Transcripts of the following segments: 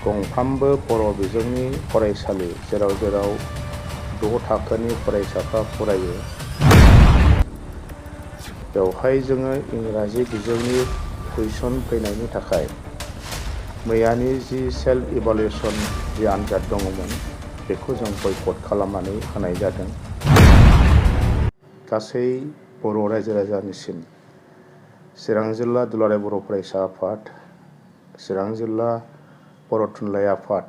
गंफ्रामबो बर' बिजोंनि फरायसालि जेराव 6 थाखोनि फरायसाफ्रा फरायो बेवहाय जोङो इंराजि बिजोंनि कुइसन फैनायनि थाखाय मैयानि जि सेल्फ इभालुएसन जि आनजाद दङमोन बेखौ जों बयकट खालामनानै होनाय जादों। गासै बर' रायजो राजानिसिम चिरां जिल्ला दुलाराय बर' फरायसा आफाद, चिरां जिल्ला बर' थुनलाइ आफाद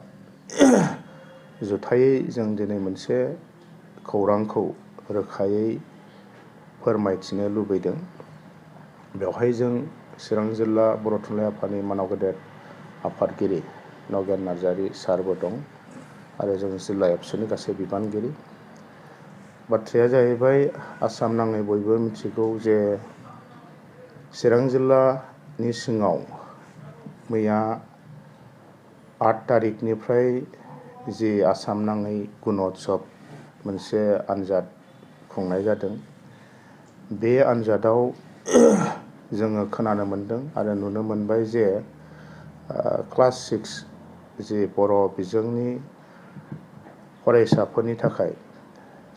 जुथायै जों दिनै मोनसे खौरांखौ रोखायै फोरमायथिनो लुबैदों। बेवहाय जों चिरां जिल्ला बर' थुनलाइ आफादनि मानाव गेदेर आफादगिरि नगेन नार्जारि सारबो दं आरो जों जिल्ला एबसुनि गासै बिबानगिरि। बाथ्राया जाहैबाय आसाम नाङै बयबो मिथिगौ जे चिरां जिल्लानि सिङाव मैया 8 तारिखनिफ्राय जि आसाम नाङै गुण'त्सब मोनसे आनजाद खुंनाय जादों। बे आनजादाव जोङो खोनानो मोनदों आरो नुनो मोनबाय जे क्लास 6 जि बर' बिजोंनि फरायसाफोरनि थाखाय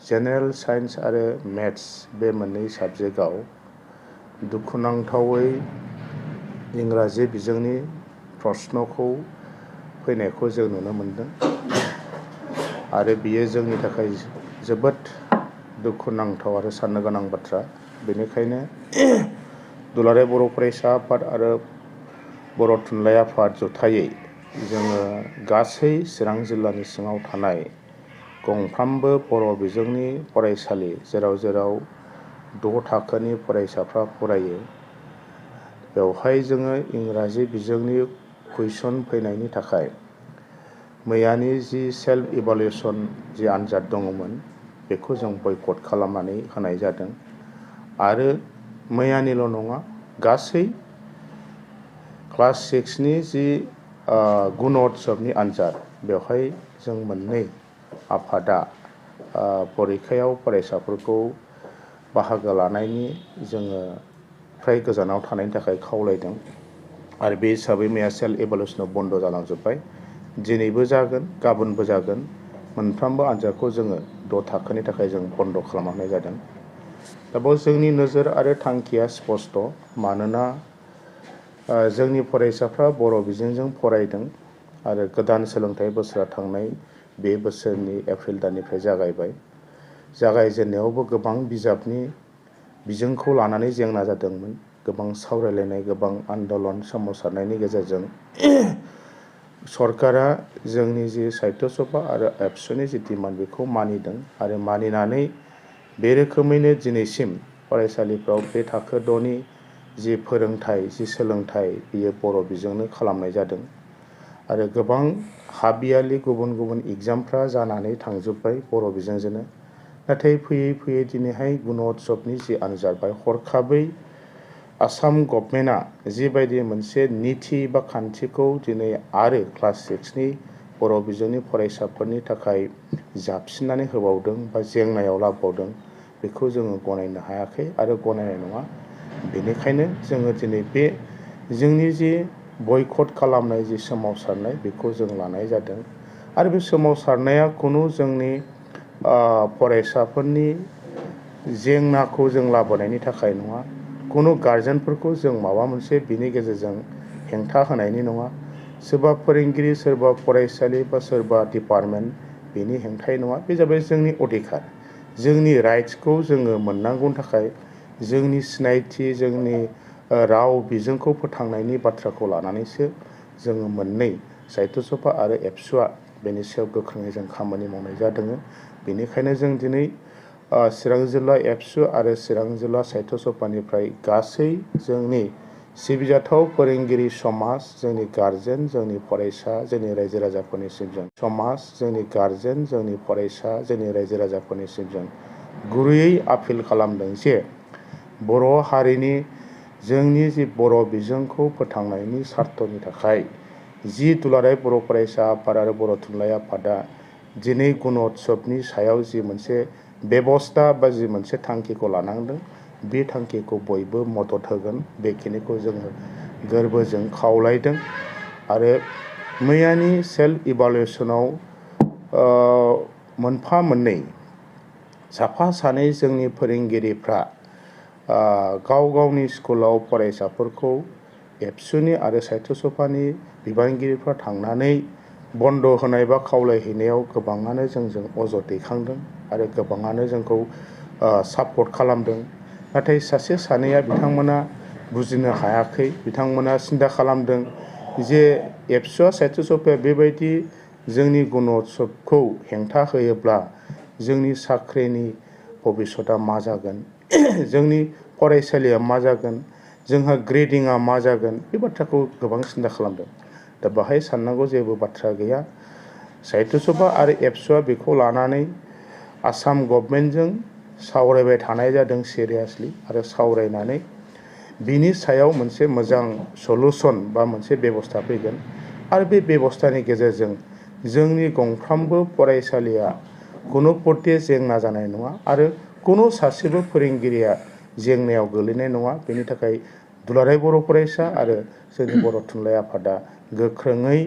जेनेरेल साइन्स आरो मेथ्स बे मोननै साबजेक्टआव दुखुनांथावै इंराजि बिजोंनि प्रश्नखौ फैनायखौ जों नुनो मोनदों आरो बियो जोंनि थाखाय जोबोद दुखुनांथाव आरो साननो गोनां बाथ्रा। बेनिखायनो दुलाराय बर' फरायसा आफाद आरो बर' थुनलाइ आफाद जथायै जोङो गासै चिरां जिल्लानि सिङाव थानाय गंफ्रामबो बर' बिजोंनि फरायसालि जेराव 6 थाखोनि फरायसाफ्रा फरायो बेवहाय जोङो इंराजि बिजोंनि कुइसन फैनायनि थाखाय मैयानि जि सेल्फ इभालुएसन जि आनजाद दङमोन बेखौ जों बयकट खालामनानै होनाय जादों आरो मैयानिल' नङा गासै क्लास 6नि जि गुण'त्सबनि आनजाद बेवहाय जों मोननै आफादा परिखायाव फरायसाफोरखौ बाहागो लानायनि जोङो फ्राय गोजानाव थानायनि थाखाय खावलायदों आरो बे हिसाबै मैया सेल्फ इभालुएसनाव बन्द' जालांजोब्बाय। दिनैबो जागोन गाबोनबो जागोन मोनफ्रोमबो आनजादखौ जोङो 6 थाखोनि थाखाय जों बन्द' खालामनाय जादों। दा बेयाव जोंनि नोजोर आरो थांखिया स्पस्ट मानोना जोंनि फरायसाफ्रा बर' बिजोंजों फरायदों आरो गोदान सोलोंथाइ बोसोरा थांनाय बे बोसोरनि एप्रिल दाननिफ्राय जागायबाय। जागायजेननायावबो गोबां बिजाबनि बिजोंखौ लानानै जेंना जादोंमोन, गोबां सावरायलायनाय गोबां आन्दलन सोमावसारनायनि गेजेरजों सरकारा जोंनि जि साहित्य सभा आरो एबसुनि जि डिमान्ड बेखौ मानिदों आरो मानिनानै बे रोखोमैनो दिनैसिम फरायसालिफ्राव बे थाखो 6नि जि फोरोंथाइ जि सोलोंथाइ बियो बर' बिजोंनो खालामनाय जादों आरो गोबां हाबियालि गुबुन गुबुन एग्जामफ्रा जानानै थांजोब्बाय बर' बिजोंजोंनो। नाथाय फैयै फैयै दिनैहाय गुण'त्सबनि जि आनजाद हरखाबै आसाम गभर्नमेन्टआ जिबायदि मोनसे निथि बा खान्थिखौ दिनै आरो क्लास 6नि बर' बिजोंनि फरायसाफोरनि थाखाय जाबसिननानै होबावदों बा जेंनायाव लाबोबावदों बेखौ जोङो गनायनो हायाखै आरो गनायनाय नङा। बेनिखायनो जोङो दिनै बे जोंनि जि बयकट खालामनाय जि सोमावसारनाय बेखौ जों लानाय जादों आरो बे सोमावसारनाया खुनु जोंनि फरायसाफोरनि जेंनाखौ जों लाबोनायनि थाखाय नङा, खुनु गारजेनफोरखौ जों माबा मोनसे बिनि गेजेरजों हेंथा होनायनि नङा, सोरबा फोरोंगिरि सोरबा फरायसालि बा सोरबा डिपार्टमेन्ट बेनि हेंथायै नङा। बे जाबाय जोंनि अधिकार, जोंनि राइट्सखौ जोङो मोननांगौनि थाखाय जोंनि सिनायथि जोंनि राव बिजोंखौ फोथांनायनि बाथ्राखौ लानानैसो जोङो मोननै साहित्य सभा आरो एबसुआ बेनि सायाव गोख्रोङै जों खामानि मावनाय जादों। बेनिखायनो जों दिनै चिरां जिल्ला एबसु आरो चिरां जिल्ला साहित्य सभानिफ्राय गासै जोंनि सिबिजाथाव फोरोंगिरि समाज, जोंनि गारजेन, जोंनि फरायसा, जोंनि रायजो राजाफोरनिसिम जों समाज, जोंनि गारजेन, जोंनि फरायसा, जोंनि रायजो राजाफोरनिसिम जों गुरैयै आपिल खालामदों जे बर' हारिनि जोंनि जि बर' बिजोंखौ फोथांनायनि सार्थनि थाखाय जि दुलाराय बर' फरायसा आफाद आरो बर' थुनलाइ आफादा दिनै गुण'त्सबनि सायाव जि मोनसे बेबस्था बा जि मोनसे थांखिखौ लानांदों बे थांखिखौ बयबो मदद होगोन बेखिनिखौ जोङो गोरबोजों खावलायदों आरो मैयानि सेल्फ इभालुएसनाव मोनफा मोननै साफा सानै जोंनि फोरोंगिरिफ्रा गाव गावनि स्कुलाव फरायसाफोरखौ एबसुनि आरो साहित्य सभानि बिबानगिरिफ्रा थांनानै बन्द होनाय बा खावलायहैनायाव गोबाङानो जोंजों अजद दैखांदों आरो गोबाङानो जोंखौ सापर्ट खालामदों। नाथाय सासे सानैया बिथांमोना बुजिनो हायाखै, बिथांमोना सिन्था खालामदों जे एबसुआ साहित्य सभाया बेबायदि जोंनि गुण'त्सबखौ हेंथा होयोब्ला जोंनि साख्रिनि भबिसतआ मा जागोन, जोंनि फरायसालिया मा जागोन, जोंहा ग्रेडिंआ मा जागोन, बे बाथ्राखौ गोबां सिन्था खालामदों। दा बाहाय साननांगौ जेबो बाथ्रा गैया। साहित्य सभा आरो एबसुआ बेखौ लानानै आसाम गभर्नमेन्टजों सावरायबाय थानाय जादों सिरियासलि, आरो सावरायनानै बिनि सायाव मोनसे मोजां सलुसन बा मोनसे बेबस्था फैगोन। आरो बे बेबस्थानि गेजेरजों जोंनि गंफ्रामबो फरायसालिया कुनु पथे जेंना जानाय नङा आरो कुनु सासेबो फोरोंगिरिया जेंनायाव गोलैनाय नङा। बेनि थाखाय दुलाराय बर' फरायसा आरो जोंनि बर' थुनलाइ आफादा गोख्रोङै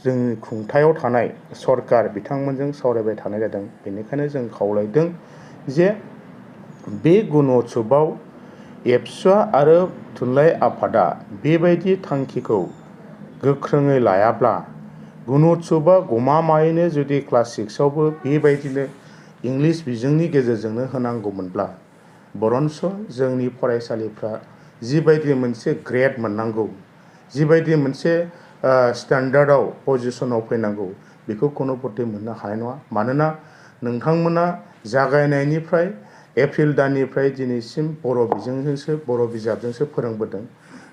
जोंनि खुंथायाव थानाय सरकार बिथांमोनजों सावरायबाय थानाय जादों। बेनिखायनो जों खावलायदों जे बे गुण'त्सबआव एबसुआ आरो थुनलाइ आफादा बेबायदि थांखिखौ गोख्रोङै लायाब्ला गुण'त्सबआ गमामायैनो जुदि क्लास 6आवबो बेबायदिनो इंलिस बिजोंनि गेजेरजोंनो होनांगौमोनब्ला बरन्स जोंनि फरायसालिफ्रा जिबायदि मोनसे ग्रेड मोननांगौ, जिबायदि मोनसे स्टेन्डार्डआव पजिसनाव फैनांगौ, बेखौ कुनु पथे मोननो हानाय नङा। मानोना नोंथांमोना जागायनायनिफ्राय एप्रिल दाननिफ्राय दिनैसिम बर' बिजोंजोंसो, बर' बिजाबजोंसो फोरोंबोदों।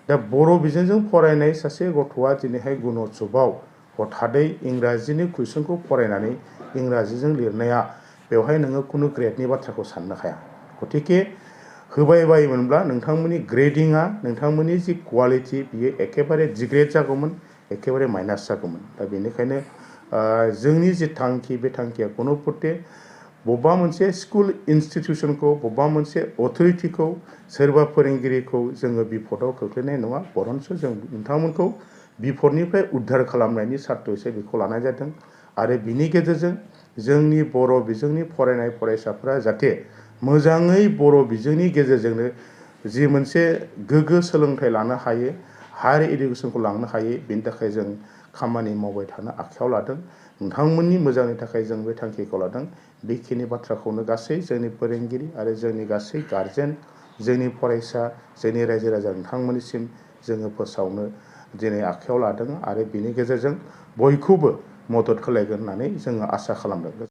दा बर' बिजोंजों फरायनाय सासे गथ'आ दिनैहाय गुण'त्सबआव हथादै इंराजिनि कुइसनखौ फरायनानै इंराजिजों लिरनाया, बेवहाय नोङो कुनु ग्रेडनि बाथ्राखौ साननो हाया। गतिके होबाय बायोमोनब्ला नोंथांमोननि ग्रेडिंआ, नोंथांमोननि जि क्वालिटि, बियो एखेबारे डिग्रेड जागौमोन, एखेबारे माइनास जागौमोन। दा बेनिखायनो जोंनि जि थांखि, बे थांखिया कुनु पथे बबेबा मोनसे स्कुल इन्सटिटिउसनखौ, बबेबा मोनसे अथरिटिखौ, सोरबा फोरोंगिरिखौ जोङो बिपदआव खोख्लैनाय नङा। बरन्स जों नोंथांमोनखौ बिपदनिफ्राय उद्धार खालामनायनि सार्थ'यैसो बेखौ लानाय जादों। आरो बिनि गेजेरजों जोंनि बर' बिजोंनि फरायनाय फरायसाफोरा जाहाथे मोजाङै बर' बिजोंनि गेजेरजोंनो जि मोनसे गोग्गो सोलोंथाइ लानो हायो, हायार इडुकेसनखौ लांनो हायो, बेनि थाखाय जों खामानि मावबाय थानो आखायाव लादों। नोंथांमोननि मोजांनि थाखाय जों बे थांखिखौ लादों। बेखिनि बाथ्राखौनो गासै जोंनि फोरोंगिरि आरो जोंनि गासै गारजेन, जोंनि फरायसा, जोंनि रायजो राजा नोंथांमोननिसिम जोङो फोसावनो दिनै आखायाव लादों। आरो बिनि गेजेरजों बयखौबो मदद खालामगोन होननानै जोङो आसा खालामदों।